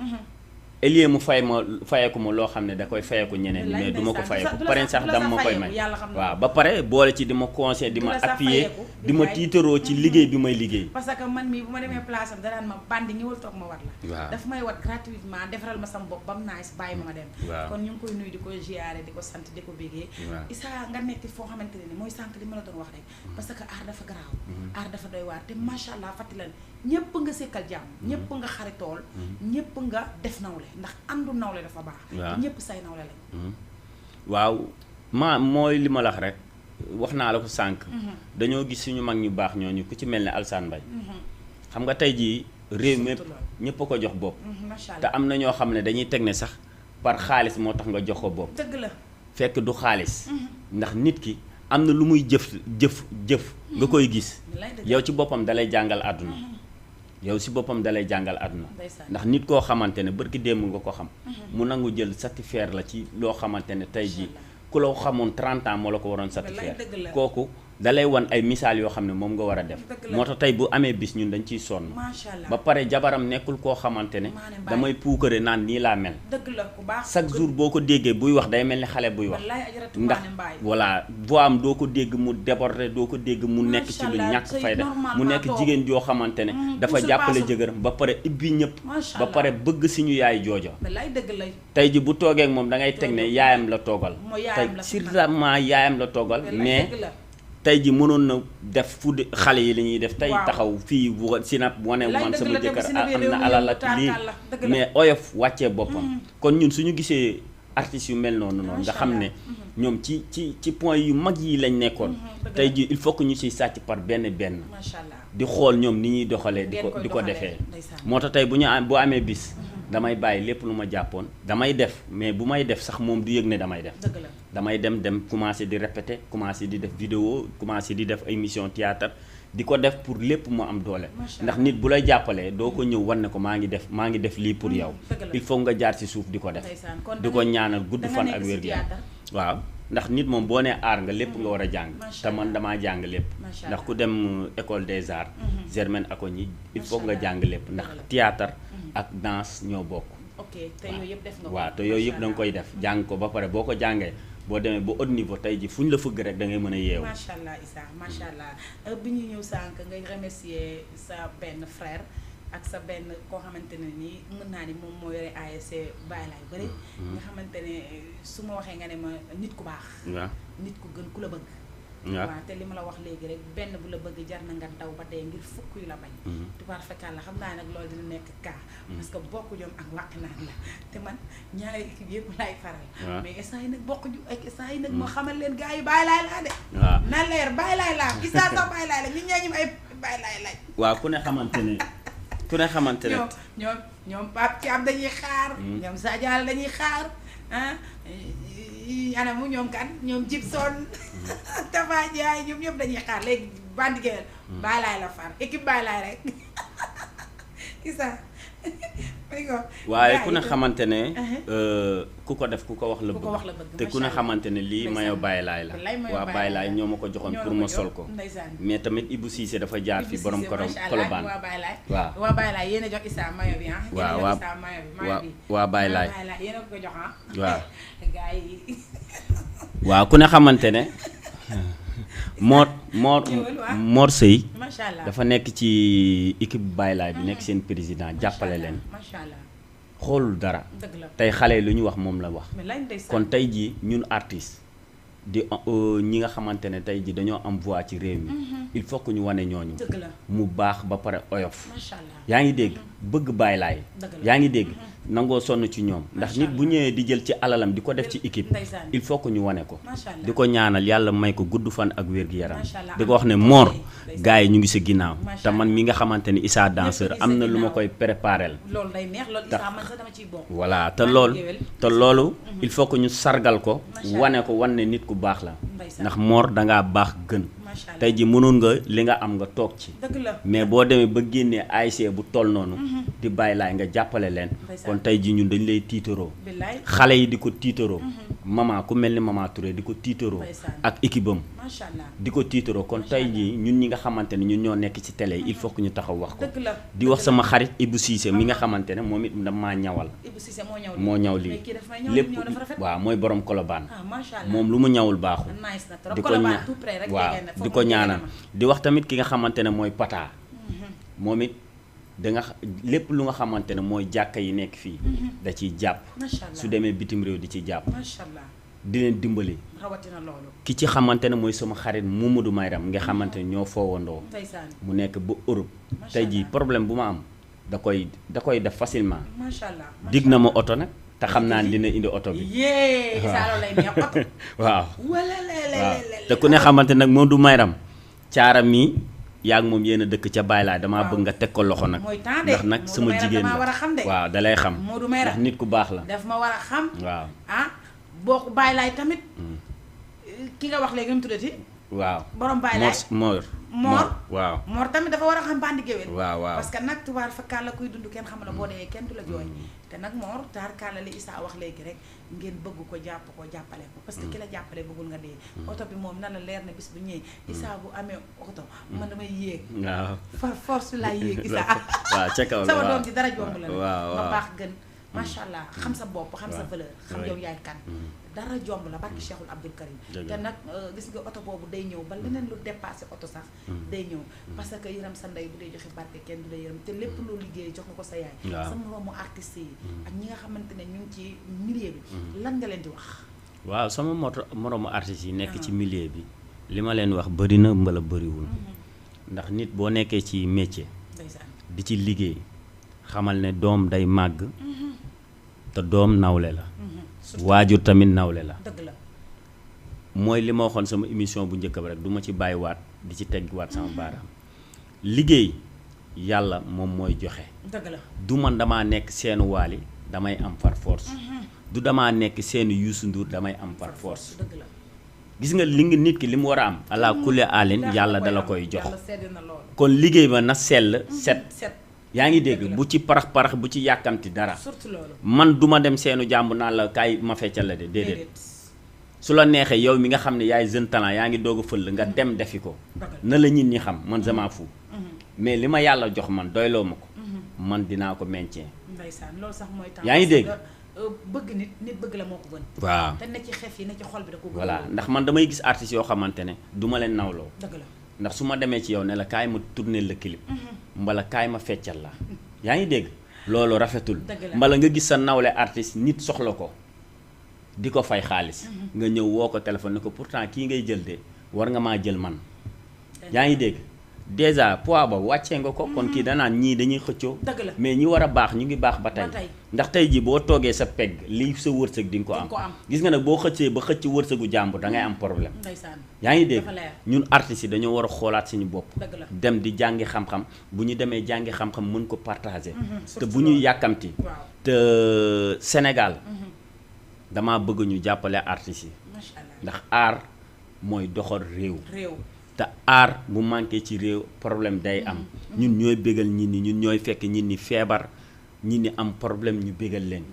S3: elie mu fayeku ma loo xam ne da koy fayeku ñeneen mais du ma ko fayeku pare sax dama ma koy may waaw ba pare boole ci di ma conseil di ma appuyer di ma tiitaroo ci liggéey bi may liggéey
S2: parce que man mii bu ma demee place am danaan ma bandi ñëwal toog ma wat la waaw dafa may wat gratuitement defaral ma sama bopp ba mu nice bàyyi ma dem kon ñu ngi koy nuyu di ko ziare di ko sant di ko bégee Issa nga nekk foo xamante ne mooy sànq li ma la doon wax rek parce que aar dafa garaaw aar dafa doy waar te macha allah fàtti la ñëpp nga sekkal jàmm ñëpp nga xaritool ñëpp nga def nawle ndax àndu nawle dafa baax ñëpp say nawle lañ
S3: waaw mooy li ma la wax rek wax naa la ko sànq. dañoo gis suñu mag ñu baax ñooñu ku ci mel ne Alassane Mbaye xam nga tey jii réew mépp ñëpp a ko jox bopp. te am na ñoo xam ne dañuy teg ne sax par xaalis moo tax nga jox ko bopp.
S2: dëgg la
S3: fekk du xaalis. ndax nit ki am na lu muy jëf nga koy gis. yow ci boppam dalay jàngal àdduna. yow si boppam dalay jàngal àdduna. ndax nit koo xamante ne barki démb nga ko xam. mu nangu jël satisfaire la ci loo xamante ne tey jii ku la xamoon 30 ans moo la ko waroon satisfaire kooku. dalay wan ay misaal yoo xam ne moom nga war a def moo tax tey bu amee bis ñun dañ ciy sonn ba pare jabaram nekkul koo xamante ne damay puukare naan nii laa mel chaque jour boo ko déggee buy wax day mel ni xale buy wax ndax voilà voix am doo ko dégg mu débordé doo ko dégg mu nekk ci lu ñàkk fayda mu nekk jigéen joo xamante ne dafa jàppale jëkkëram ba pare ibbi ñëpp ba pare bëgg suñu yaay joojo tey ji bu toogee ak moom da ngay teg ne yaayam la toogal tey sûrement yaayam la toogal mais tey ji mënoon na def fu xale yi li ñuy def tey taxaw fii sinap wane man sama jëkkër am na alal ak lii mais oyof wàccee boppam kon ñun suñu gisee artistes yu mel noonu nga xam ne ñoom ci point yu mag yi lañ nekkoon tey ji il faut que ñu siy sàcc par benn di xool ñoom ni ñuy doxalee di ko defee moo tax tey bu amee bis damay bàyyi lépp lu ma jàppoon damay def mais bu may def sax moom du yëg ne damay def damay dem commencer di répéter commencer di def vidéo commencer di def émission théâtre di ko def pour lépp mu am doole ndax nit bu lay jàppalee doo ko ñëw wan ne ko maa ngi def lii pour yow il faut nga jaar ci suuf di ko def di ko ñaanal gudd fan ak wér gu yaram waaw ndax nit moom boo nee aar nga lépp nga war a jàng te man damaa jàng lépp ndax ku dem école des arts Germaine Acogny il faut nga jàng lépp ndax théâtre ak danse ñoo bokk
S2: te yooyu yëpp def nga ko
S3: waaw te yooyu yëpp da nga koy def jàng ko ba pare boo ko jàngee boo demee ba haut niveau tey ji fu ñu la fëgg rek da ngay mën a yeewu
S2: macha allah Issa macha allah bi ñuy ñëw sànq ngay remercier sa benn frère ak sa benn koo xamante ne nii mën naa ni moom moo yore ASC Baye Laye bëri nga xamante ne su ma waxee nga ne ma nit ku baax nit ku gën ku la bëgg waaw te li ma la wax léegi rek benn bu la bëgg jar na nga daw ba dee ngir fukk yu la bañ tubaar fekkal la xam naa nag loolu dina nekk cas parce que bokk jom ak wàq naan la te man ñaari équipe yëpp laay faral mais instant yi nag bokk ju ak instant yi nag moo xamal leen gars yi Baye Laye laa de na leer Baye Laye laa Issa sax Baye Laye la ñu ñaañum ay Baye Laye laaj
S3: waaw ku ne xamante ne
S2: ñoom Pape Thiam dañuy xaar ñoom Sadial dañuy xaar anamu ñoom kan ñoom Gibson Tafa Ndiaye ñoom ñëpp dañuy xaar léegi bandigeel Baye Laye la far équipe Baye Laye rek Issa
S3: waaye ku ne xamante ne ku ko def ku ko wax la bëgg te ku ne xamante ne lii mayo Baye Laye la waa Baye Laye ñoo ma ko joxoon pour ma sol ko mais tamit Ibou Cissé dafa jaar fi borom Colobane waaw
S2: waa Baye Laye yéen a jox Issa mayo bi
S3: waa Baye Laye
S2: yéen a ko jox
S3: waaw
S2: gars yi
S3: waaw ku ne xamante ne Mor Seye dafa nekk ci équipe Baye Laye bi nekk seen président jàppale leen xoolul dara tey xale yi lu ñu wax moom la wax kon tey jii ñun artiste di ñi nga xamante ne tey jii dañoo am voix ci réew mi il faut que ñu wane ñooñu mu baax ba pare oyof yaa ngi dégg bëgg Baye Laye yaa ngi dégg nangoo sonn ci ñoom ndax nit bu ñëwee di jël ci alalam di ko def ci équipe il faut que ñu wane ko di ko ñaanal yàlla may ko gudd fan ak wér gi yaram di ko wax ne Mor gars yi ñu ngi sa ginnaaw te man mi nga xamante ni Issa danseur am na lu ma koy préparel voilà te loolu il faut que ñu sargal ko wane ko wan ne nit ku baax la ndax Mor dangaa baax gën tey ji mënoon nga li nga am nga toog ci mais boo demee ba génnee ASC bu toll noonu di Baye Laye nga jàppale leen kon tey ji ñun dañ lay tiitaroo xale yi di ko tiitaroo mama ku mel ni Mama Touré di ko tiitaroo ak équipe am di ko tiitaroo kon tey ji ñun ñi nga xamante ne ñun ñoo nekk ci télé yi il faut que ñu taxaw wax ko di wax sama xarit Ibou Cissé mi nga xamante ne moom it damaa ñawal moo ñaw lii lépp waaw mooy borom Colobane moom lu mu ñawul baaxul di ko ñaanal di wax tamit ki nga xamante ne mooy Pata moom it danga lépp lu nga xamante ne mooy jàkka yi nekk fii da ciy jàpp su demee bitim réew di ci jàpp di leen dimbali ki ci xamante ne mooy sama xarit Mamadou Mayram nga xamante ne ñoo foowandoo mu nekk ba Europe tey jii problème bu ma am da koy def facilement dig na ma oto nag te xam naa ne dina indi oto bi.
S2: yee Issa loolu lay neex oto.
S3: waaw
S2: wala
S3: waaw te ku ne xamante nag moom du mayram caara mi yaa ngi moom yéen a dëkk ca Baye Laay damaa bëgg nga teg ko loxo nag.
S2: mooy temps de
S3: ndax nag sama jigéen la
S2: war a xam de.
S3: waaw dalay xam.
S2: Modou Mayram
S3: ndax nit ku baax la.
S2: daf ma war a xam.
S3: waaw
S2: boo ko Baye Laay tamit. ki nga wax léegi nu mu tuddati.
S3: waaw
S2: borom Baye Laay Mor
S3: waaw
S2: Mor tamit dafa war a xam bandi géwél.
S3: waaw
S2: parce que nag tubaar fa kàlla kuy dund kenn xam la boo dee kenn du la jooy. te nag Mor taar kàlla li Issa wax léegi rek ngeen bëgg ko jàpp ko jàppale ko parce que ki la jàppale bëggul nga dee. oto bi moom na la leer na bis bu ñëwee. Issa bu amee oto man damay yéeg.
S3: waaw
S2: par force laay yéeg Issa.
S3: waaw ca kaw la
S2: sama doom ji dara jomb la
S3: waaw
S2: nga baax gën. macha allah xam sa bopp xam sa valeur. xam yow yaay kan. dara jomb la barki Cheikhul Abdoul Karim te nag gis nga oto boobu day ñëw ba leneen lu dépassé oto sax day ñëw parce que yërëm sa ndey bu dee joxe barke kenn du la yërëm te lépp loo liggéey jox nga ko sa yaay sa moroomu artistes yi ak ñi nga xamante ne ñu ngi ci milieu bi lan nga leen di wax
S3: waaw sama moroomu artistes yi nekk ci milieu bi li ma leen wax bëri na mbala bëriwul ndax nit boo nekkee ci métier di ci liggéey xamal ne doom day màgg te doom nawle la waajur tamit nawle la
S2: dëgg la
S3: mooy li ma waxoon sama émission bu njëkk ba rek du ma ci bàyyiwaat di ci teggiwaat sama baaraam liggéey yàlla moom mooy joxe
S2: dëgg la
S3: du man damaa nekk seenu waali damay am par force du damaa nekk seenu Youssou Ndour damay am par force
S2: dëgg la
S3: gis nga li nga nit ki li mu war a am ala kulli alin yàlla dala koy jox kon liggéey ba na sell set yaa ngi dégg bu ci parax bu ci yàkkamti dara
S2: surtout loolu
S3: man duma dem seenu jàmb naan la kaay ma feccal la de déedéet su la neexee yow mi nga xam ne yaay jeune talent yaa ngi doog a fël nga dem defi ko na la nit ñi xam man sama fu mais li ma yàlla jox man doyloo ma ko man dinaa ko maintien
S2: ndeysaan loolu sax mooy tax
S3: yaa ngi dégg
S2: bëgg nit bëgg la moo ko gën
S3: waaw
S2: te ne ci xef yi ne ci xol bi da ko gën
S3: voilà ndax man damay gis artistes yoo xamante ne du ma leen nawloo
S2: dëgg la
S3: ndax su ma demee ci yow ne la kaay ma tourner le clip mbala kaay ma feccal la yaa ngi dégg loolu rafetul mbala nga gis sa nawle artiste nit soxla ko di ko fay xaalis nga ñëw woo ko téléphone ne ko pourtant kii ngay jël de war nga maa jël man yaa ngi dégg déjà poids ba wàccee nga ko kon kii danaan ñii dañuy xëccoo mais ñi war a baax ñu ngi baax ba tey ndax tey ji boo toogee sa pegg lii sa wërsëg di nga ko am gis nga nag boo xëccee ba xëcc wërsëgu jàmbur da ngay am problème yaa ngi dégg ñun artistes yi dañoo war a xoolaat suñu bopp dem di jàngi xam-xam bu ñu demee jàngi xam-xam mën ko partager te bu ñuy yàkkamti te Sénégal dama bëgg ñu jàppale artistes yi ndax aar mooy doxal réew te aar bu manqué ci réew problème day am ñun ñooy bégal nit ñi ñun ñooy fekk nit ñi feebar nit ñi am problème ñu bégal leen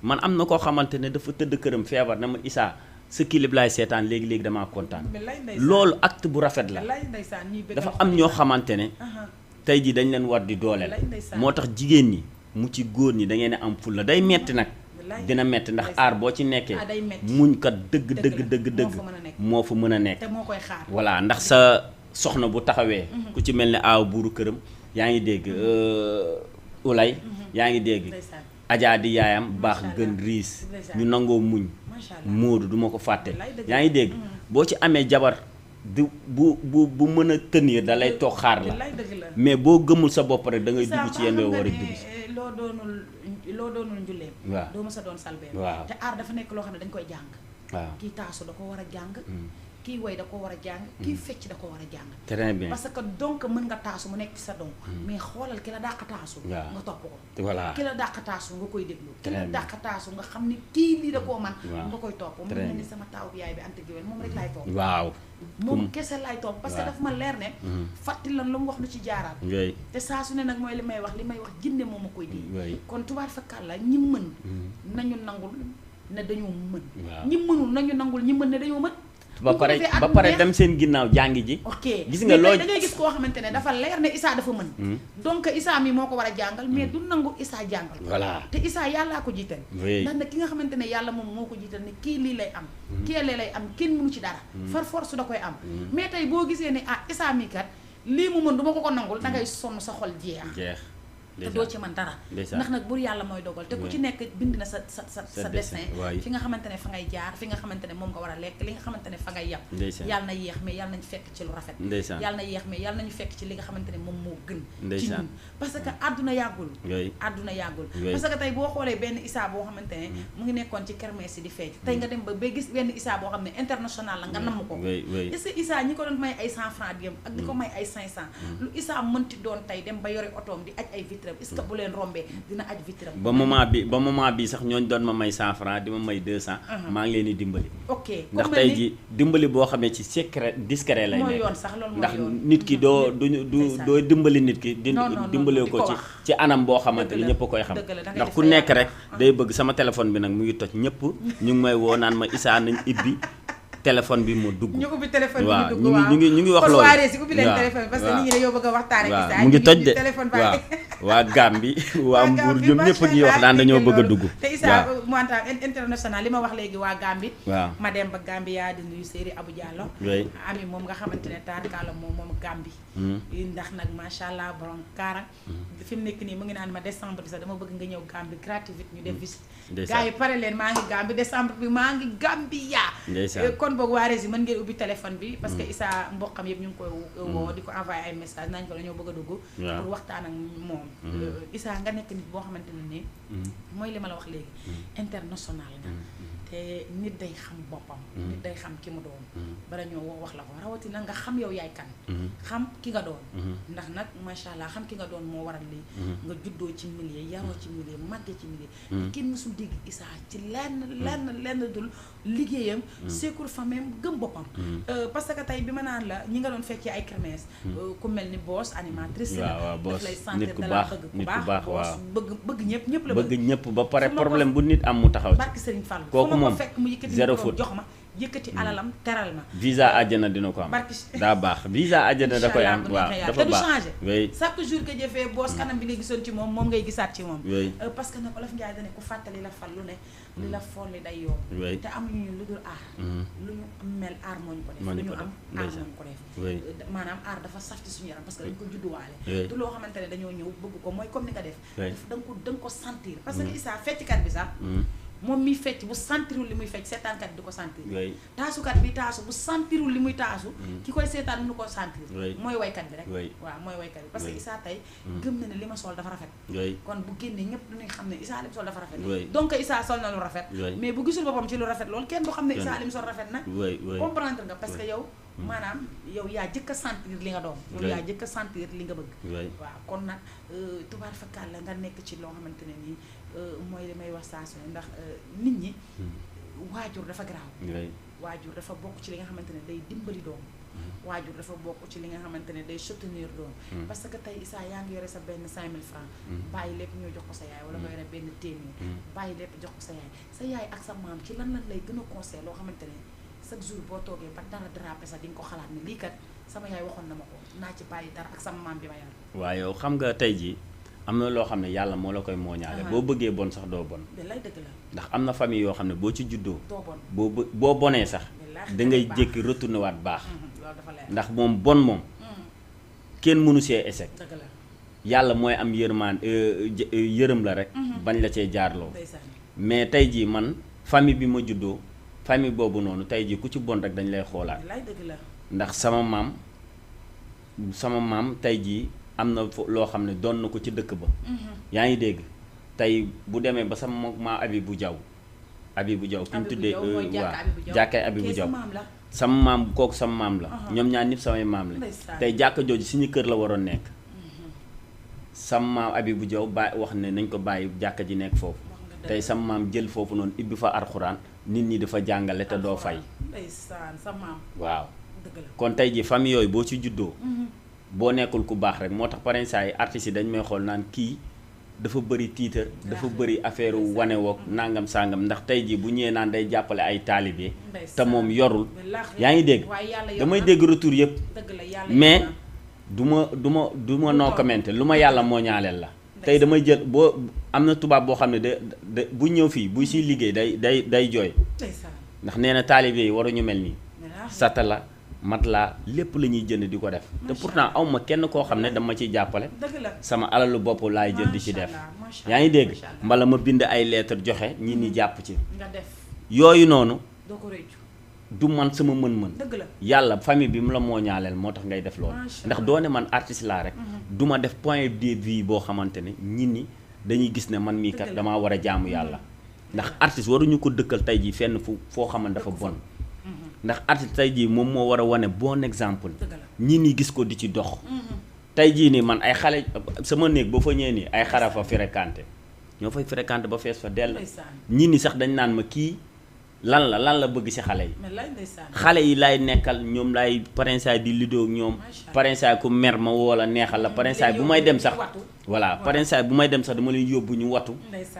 S3: man am na koo xamante ne dafa tëdd këram feebar na ma Issa sa clip laay seetaan léegi-léegi damaa kontaan loolu acte bu rafet la dafa am ñoo xamante ne tey ji dañ leen war di dooleel moo tax jigéen ñi mu ci góor ñi da ngeen am fulla day metti nag dina metti ndax aar boo ci nekkee muñ kat dëgg moo fa mën a nekk voilà ndax sa soxna bu taxawee ku ci mel ne aaw buuru këram yaa ngi dégg ulay yaa ngi dégg ajaa di yaayam baax gën riis ñu nangoo muñ móodu du ma ko fàtte yaa ngi dégg boo ci amee jabar du bu mën a tenir da lay toog xaar la mais boo gëmul sa bopp rek da ngay dugg ci yenn yoo war a dugg si
S2: loo doonul njulleem
S3: waaw
S2: doo ma sa doon salbeem
S3: waaw
S2: te aar dafa nekk loo xam ne dañ koy jàng
S3: waaw
S2: kii taasu da ko war a jàng kii woy da ko war a jàng kii fecc da ko war a jàng
S3: très bien
S2: parce que donc mën nga taasu mu nekk ci sa don mais xoolal ki la dàq taasu nga topp ko
S3: voilà
S2: ki la dàq taasu nga koy déglu ki la dàq taasu nga xam ni kii lii da koo man nga koy topp mu mel ni sama taaw bi yaay bi Anta Guewel moom rek laay topp
S3: waaw
S2: moom kese laay topp parce que dafa ma leer ne fàtti lan lu mu wax lu ci jaaraat te saa su ne nag mooy li may wax jinne moom ma koy di kon tubaar fakkaat la ñi mën nañu nangul ne dañoo mën ñi mënul nañu nangul ñi mën ne dañoo mën
S3: ba pare dem seen ginnaaw jàngi ji
S2: ok
S3: gis nga loolu
S2: da ngay gis koo xamante ne dafa leer ne Issa dafa mën donc Issa mi moo ko war a jàngal mais du nangu Issa jàngal
S3: voilà
S2: te Issa yàllaa ko jiital ndax nag ki nga xamante ne yàlla moom moo ko jiital ne kii lii lay am kii lee lay am kenn mënu ci dara far force da koy am mais tey boo gisee ne Issa mi kat lii mu mën du ma ko nangul da ngay sonn sa xol jeex te doo ci mën dara ndax nag bur yàlla mooy dogal te ku ci nekk bind na sa destin fi nga xamante ne fa ngay jaar fi nga xamante ne moom nga war a lekk li nga xamante ne fa ngay yàpp yàlla na yéex mais yàlla nañu fekk ci lu rafet yàlla na yéex mais yàlla nañu fekk ci li nga xamante ne moom moo gën ci ñun parce que àdduna yàggul parce que tey boo xoolee benn Issa boo xamante ne mu ngi nekkoon ci kermesse yi di feej tey nga dem ba gis benn Issa boo xam ne international la nga namm ko est-ce que Issa ñi ko doon may ay 100 francs diem ak di ko may ay 500 lu Issa mënti doon tey dem ba yore otoom di aj ay vitre est-ce que bu leen rombee dina aj vitre
S3: ba moment bi sax ñooñ doon ma may 100 francs di ma may 200 maa ngi leen di dimbali
S2: ok
S3: ndax tey ji dimbali boo xamee ci secret discret lay nekk
S2: yoon sax loolu
S3: ndax nit ki doo dimbali nit ki dimbalee ko ci anam boo xamante ni ñëpp koy xam ndax ku nekk rek day bëgg sama téléphone bi nag mu ngi toj ñëpp ñu ngi may woo naan ma Issa nañ ibbi téléphone bi mu dugg.
S2: ñu ubbi téléphone bi mu dugg
S3: waaw ñu ngi wax loolu.
S2: kon waa Rési ubbi leen téléphone parce que nit ñi dañoo bëgg a waxtaan ak Issa
S3: mu ngi toj de waaw waa Gambie waa Mbour ñoom ñëpp ñuy wax naan dañoo bëgg a dugg.
S2: te Issa montant international li ma wax léegi waa Gambie.
S3: waaw
S2: ma dem ba Gambia di nuyu Seri Abou Diallo.
S3: oui
S2: ami moom nga xamante ne taarikaala moom Gambie. ndax nag macha allah borom kaara. fi mu nekk nii mu ngi naan ma décembre bi sax dama bëgg nga ñëw Gambie gratuite ñu def visite. gars yi pare leen maa ngi Gambie décembre bi maa ngi Gambia. kon boog waa Rési mën ngeen ubbi téléphone bi parce que Issa mboqam yëpp ñu ngi koy woo di ko envoyé ay message nañ ko dañoo bëgg a dugg pour waxtaan ak moom Issa nga nekk nit boo xamante ne nii mooy li ma la wax léegi international nga te nit day xam boppam nit day xam ki mu doon bara ñoo woo wax la ko rawatina nga xam yow yaay kan xam ki nga doon ndax nag macha allah xam ki nga doon moo waral lii nga juddoo ci milieu yaroo ci milieu màggee ci milieu kenn mësul dégg Issa ci lenn dul liggéeyam secours famem gëm boppam parce que tey bi ma naan la ñi nga doon fekkee ay kermesse ku mel ni boss animatrice la daf lay sentir da la bëgg ku baax boss bëgg ñëpp la
S3: bëgg ñëpp ba pare problème bu nit am mu taxaw
S2: barki Serigne Fall
S3: kooku moom
S2: fekk mu yëkkati jox ma yëkkati alalam teral ma
S3: visa àjjana dina ko am daa baax visa àjjana da koy am waaw dafa baax
S2: changé chaque jour que jëfee boos kanam bi nga gisoon ci moom ngay gisaat ci moom parce que nag Olof Njaay dane ku fàttali la fal lu ne li la folli day yoon te amuñu ñu lu dul aar lu ñu mel aar moo ñu ko def lu ñu am aar moo ñu ko def maanaam aar dafa saf ci suñu yaram parce que dañ ko judduwaale du loo xamante ne dañoo ñëw bëgg ko mooy comme ni nga def da nga ko sentir parce que Issa fecckat bi sax moom miy fecc bu sentirul li muy fecc seetaankat bi du ko sentir taasukat bi taasu bu sentirul li muy taasu ki koy seetaan mënu ko sentir mooy waykat bi rek waaw mooy waykat bi parce que Issa tey gëm na ne li ma sol dafa rafet kon bu génnee ñëpp duñuy xam ne Issa li mu sol dafa rafet donc Issa sol na lu rafet mais bu gisul boppam ci lu rafet loolu kenn du xam ne Issa li mu sol rafet na comprendre nga parce que yow maanaam yow yaa jëkk a sentir li nga doon yow yaa jëkk a sentir li nga bëgg waaw kon nag tubaar fakkaat la nga nekk ci loo xamante ne nii mooy li may wax saa su ne ndax nit ñi waajur dafa garaaw waajur dafa bokk ci li nga xamante ne day dimbali doom waajur dafa bokk ci li nga xamante ne day soutenir doom parce que tey Issa yaa ngi yore sa benn 5000 francs bàyyi lépp ñoo jox ko sa yaay wala nga yore benn téeméer bàyyi lépp jox ko sa yaay ak sa maam ci lan lay gën a conseil loo xamante ne chaque jour boo toogee ba dara drapé sax di nga ko xalaat ne lii kat sama yaay waxoon na ma ko naa ci bàyyi dara ak sama maam bi ma yar
S3: waaw yow xam nga tey jii am na loo xam ne yàlla moo la koy mooñaale boo bëggee bon sax doo bon
S2: lay dëgg la
S3: ndax am na famille yoo xam ne boo ci juddoo boo bonee sax da ngay jékki retourné waat baax ndax moom bon moom kenn mënu see échec yàlla mooy am yërëm la rek bañ la cee jaarloo mais tey jii man famille bi ma juddoo famille boobu noonu tey jii ku ci bon rek dañ lay xoolaat ndax sama maam tey jii am na loo xam ne doon na ko ci dëkk ba yaa ngi dégg tey bu demee ba sama maa Abibou Diaw fi ñu tuddee waaw jàkkay Abibou Diaw sama maam kooku sama maam la ñoom ñaar ñëpp samay maam la tey jàkka jooju suñu kër la waroon nekk sama maam Abibou Diaw wax ne nañ ko bàyyi jàkka ji nekk foofu tey sama maam jël foofu noonu ibbi fa alxuraan nit ñi dafa jàngale te doo fay waaw kon tey ji famille yooyu boo ci juddoo boo nekkul ku baax rek moo tax parents saa yi artistes yi dañ may xool naan kii dafa bëri tiitar dafa bëri affaire wane woog nangam sangam ndax tey jii bu ñëwee naan day jàppale ay taalibe te moom yorul yaa ngi dégg damay dégg retour yëpp mais du ma noo commenté lu ma yàlla moo ñaaleel la tey damay jël boo am na tubaab boo xam ne de bu ñëw fii bu siy liggéey day jooy ndax nee na taalibe yi waruñu mel nii satala matelas lépp la ñuy jënd di ko def te pourtant awma kenn koo xam ne dama ciy jàppale sama alalu bopp laay jël di ci def yaa ngi dégg mbala ma bind ay lettre joxe ñi ni jàpp ci yooyu noonu du man sama mën-mën yàlla famille bi mu la moo ñaaleel moo tax ngay def loolu ndax doone man artiste laa rek du ma def point de vue boo xamante ne ñit ñi dañuy gis ne man mii kat damaa war a jaamu yàlla ndax artiste waruñu ko dëkkal tey jii fenn foo xamante dafa bon ndax artiste tey jii moom moo war a wane bon exemple ñi ni gis ko di ci dox tey jii nii man ay xale sama néeg boo fa ñëwee nii ay xara fa fréquenté ñoo fay fréquenté ba fees fa dell ñi ni sax dañ naan ma kii lan la bëgg ci xale yi xale yi laay nekkal ñoom laay parensaay di lido ñoom parensaay ku mer ma woo la neexal la parensaay bu may dem sax voilà parensaay bu may dem sax dama leen yóbbu ñu watu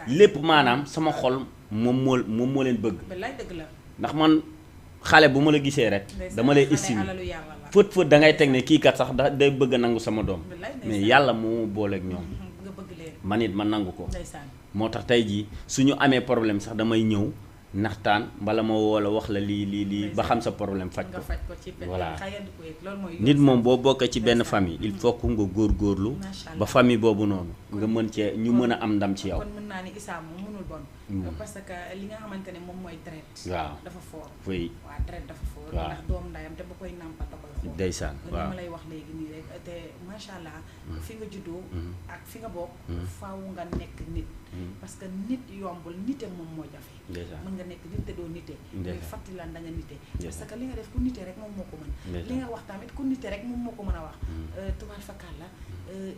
S3: lépp maanaam sama xol moom moo leen bëgg ndax man xale bu ma la gisee rek dama lay estime fët da ngay teg ne kii kat sax day bëgg a nangu sama doom mais yàlla moo booleeg ñoom man it ma nangu ko moo tax tey jii suñu amee problème sax damay ñëw naxtaan mbala ma woo la wax la lii ba xam sa problème faj ko voilà nit moom boo bokkee ci benn famille il faut que nga góorgóorlu ba famille boobu noonu nga mën cee ñu mën a am ndam ci yow.
S2: kon mën naa ni Issa moom mënul bon. parce que li nga xamante ne moom mooy deret.
S3: waaw
S2: dafa fort.
S3: oui
S2: waaw deret dafa fort.
S3: waaw
S2: ndax doom ndayam te ba koy nàmpal da koy xool.
S3: ndeysaan waaw
S2: ma lay wax léegi nii rek te macha allah. fi nga juddoo. ak fi nga bokk. faaw nga nekk nit. parce que nit yombul nite moom moo jafe. mën nga nekk nit te doo nite. mais fàttalilaan da nga nite. parce que li nga def ku nite rek moom moo ko mën. li nga wax tamit ku nite rek moom moo ko mën a wax. tubaab fakkaat la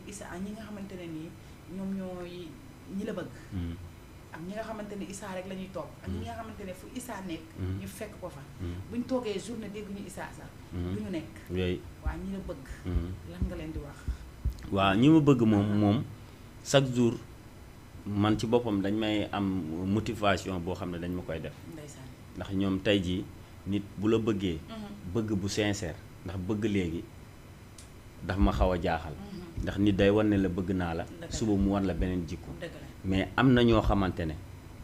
S2: Issa ñi nga xamante ne nii ñoom ñooy ñi la bëgg. ak ñi nga xamante ne Issa rek la ñuy toog ak ñi nga xamante ne fu Issa nekk. ñu fekk ko fa. buñ toogee journée dégguñu Issa sax. du ñu nekk. waa ñi la bëgg. lan nga leen di wax.
S3: waaw ñi ma bëgg moom chaque jour. man ci boppam dañ may am motivation boo xam ne dañ ma koy def ndax ñoom tey jii nit bu la bëggee bëgg bu sincère ndax bëgg léegi daf ma xaw a jaaxal ndax nit day wan ne la bëgg naa la suba mu wan la beneen jikko mais am na ñoo xamante ne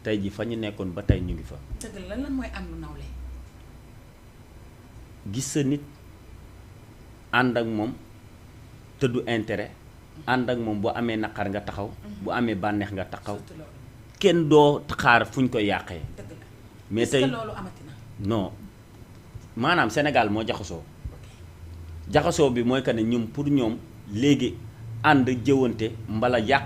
S3: tey jii fa ñu nekkoon ba tey ñu ngi fa
S2: dëgg la lan mooy àndu nawle
S3: gis sa nit ànd ak moom te du intérêt ànd ak moom bu amee naqar nga taxaw bu amee bànneex nga taxaw kenn doo xaar fu ñu koy yàqee mais tey
S2: loolu amati na
S3: non maanaam Sénégal moo jaxasoo bi mooy que ne ñoom pour ñoom léegi ànd jëwante mbala yàq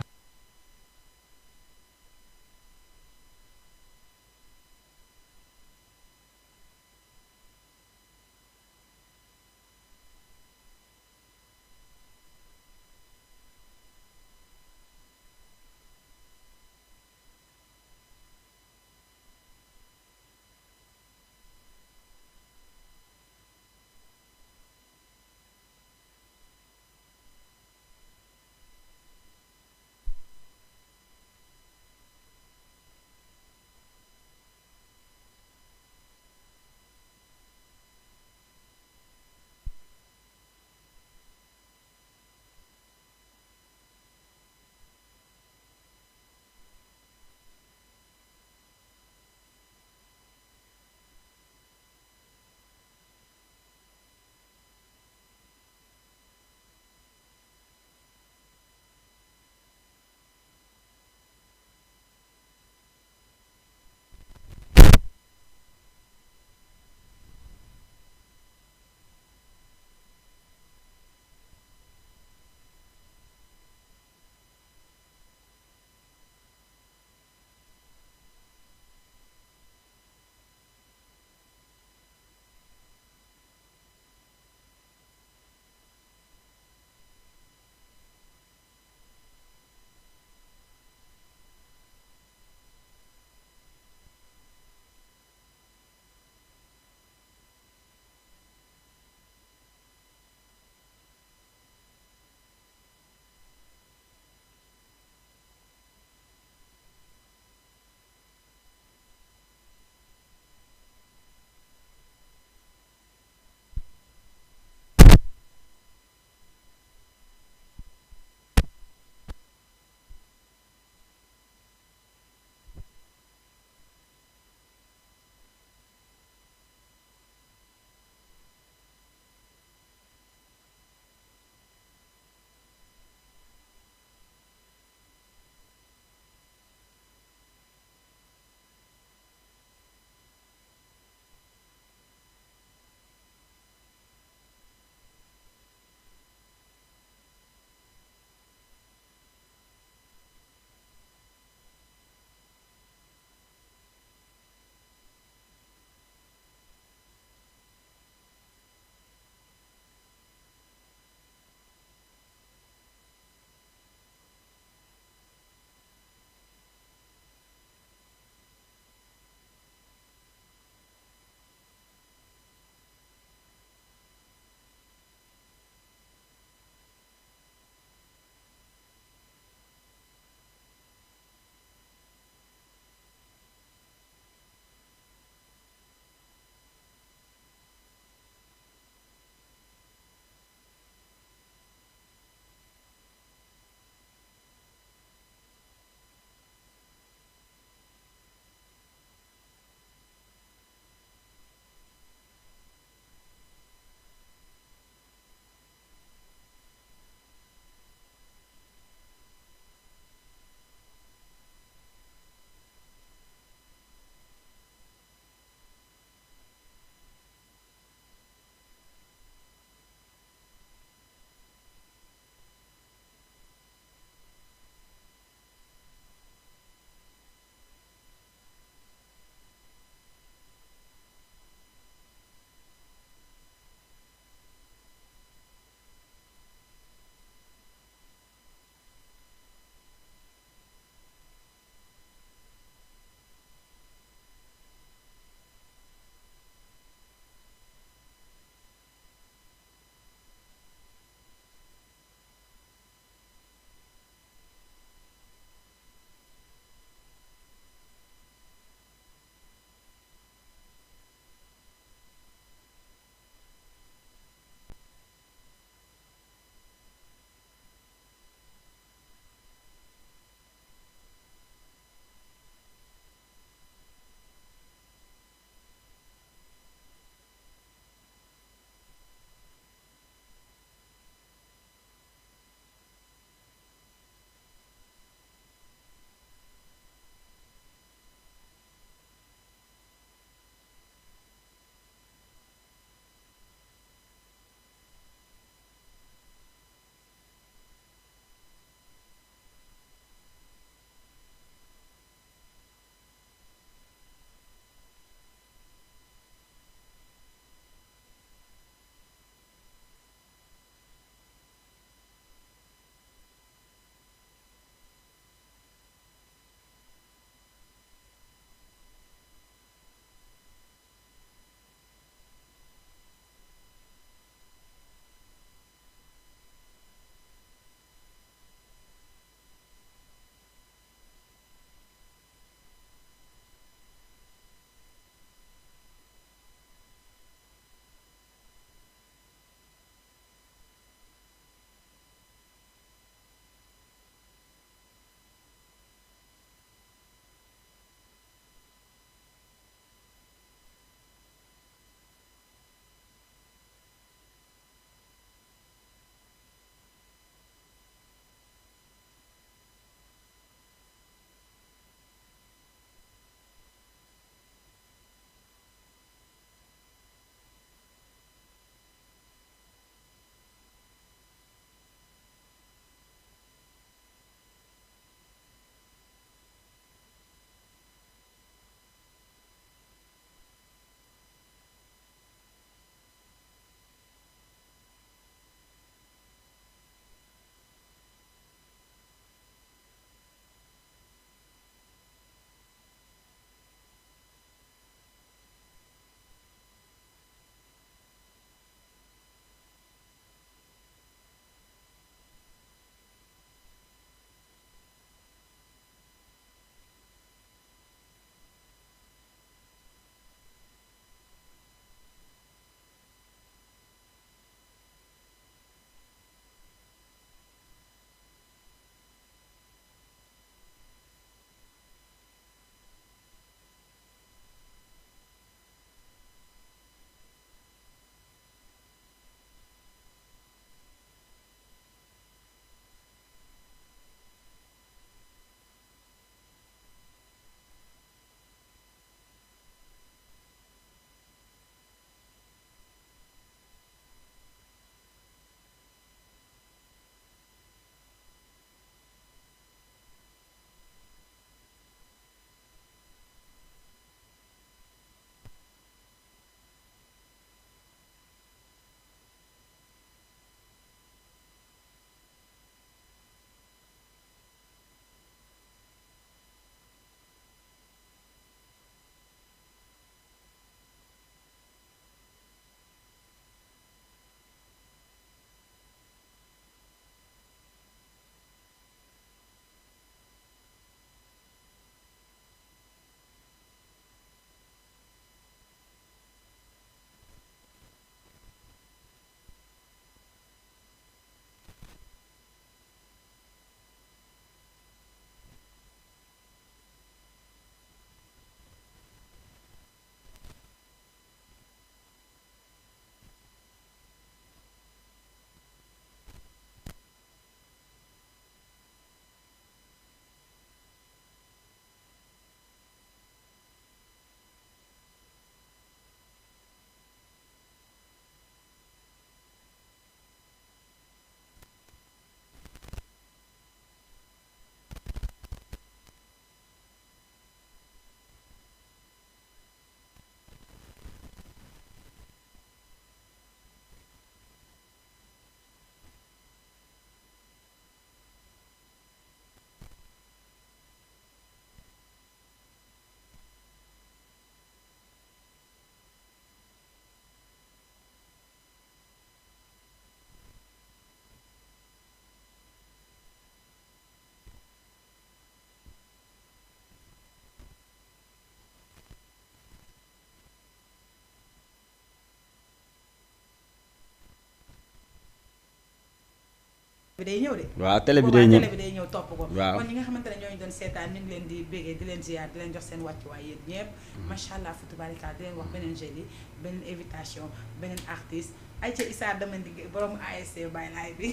S2: bi day ñëw de.
S3: waaw télé bi day ñëw
S2: télé bi day ñëw topp ko.
S3: waaw
S2: kon ñi nga xamante ne ñooñu doon seetaan ñu ngi leen di bégee di leen ziar di leen jox seen wàccuwaay yéen ñëpp. macha allah fa tubarika di leen wax beneen jeudi beneen invitation beneen artiste ay ca Issa dama di borom ASC Baye Laye bi.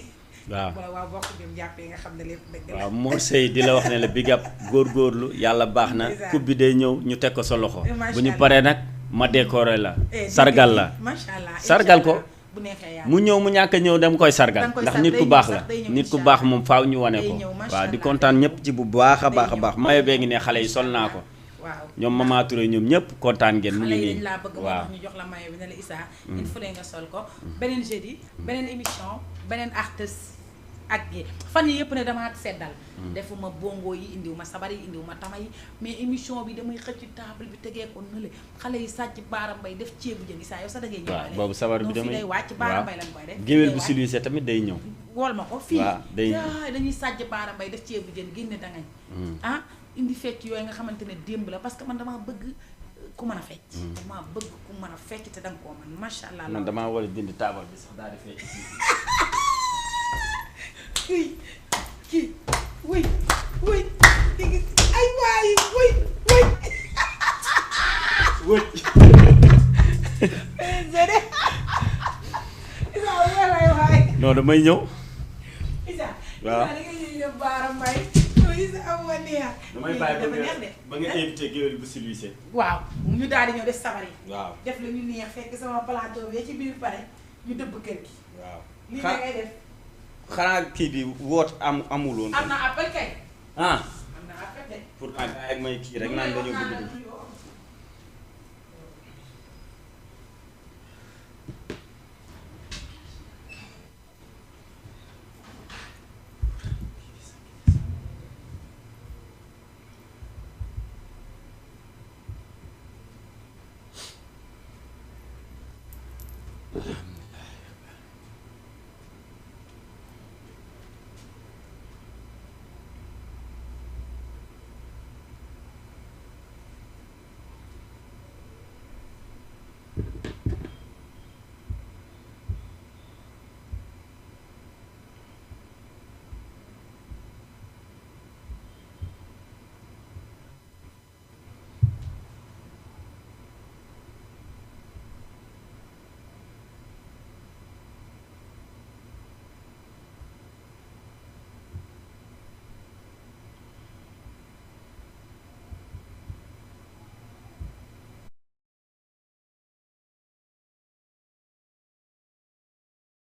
S2: waaw bokk jëm jàppee nga xam ne lépp dëgg la. waaw
S3: Mor Seye di la wax ne la big up góorgóorlu yàlla baax na coupe bi day ñëw ñu teg ko sa loxo. bu ñu paree nag ma décoré la. sargal la
S2: macha allah
S3: sargal ko.
S2: bu neexee yàlla
S3: mu ñëw mu ñàkk a ñëw dem koy sargal ndax nit ku baax la nit ku baax moom faaw ñu wane ko waaw di kontaan ñëpp ci bu baax a baax a baax mayo bee ngi ne xale yi sol naa ko
S2: waaw
S3: ñoom Mama Touré ñoom ñëpp kontaan ngeen mu ngi nii
S2: laa bëgg moo tax ñu jox la mayo bi ne la Issa il faut nga sol ko beneen jeudi beneen émission beneen artiste ak gi fan yi yëpp ne dama seddal defuma bongo yi indiwuma sabar yi indiwuma tama yi mais émission bi damay xëcc table bi tegee ko nële xale yi sàcc baara mbay def ceebu jën Issa yow sax da ngay ñëw
S3: waaw boobu sabar bi damay
S2: day wàcc baara mbay lañ koy def
S3: géwél bu siluise tamit day ñëw
S2: wool ma ko fii
S3: day
S2: dañuy sàcc baara mbay def ceebu jën génne dangañ indi fecc yooyu nga xamante ne démb la parce que man damaa bëgg ku mën a fecc damaa bëgg ku mën a fecc te danga koo man macha allah
S3: man damaa war a dindi taabal bi sax daal di fecc
S2: kii wuy ay waay wuy
S3: non damay ñëw
S2: waaw
S3: damay bàyyi ba nga invité géwél bu siluise
S2: waaw ñu daal di ñëw def sabar yi
S3: waaw
S2: def la ñu neex fekk sama plateau bi ci biir pare ñu dëbb kër gi
S3: waaw
S2: lii da ngay def
S3: xanaa kii bi woot amuloon
S2: am na appel kay
S3: am
S2: na appel de
S3: pour ak may kii rek naan dañoo bëgg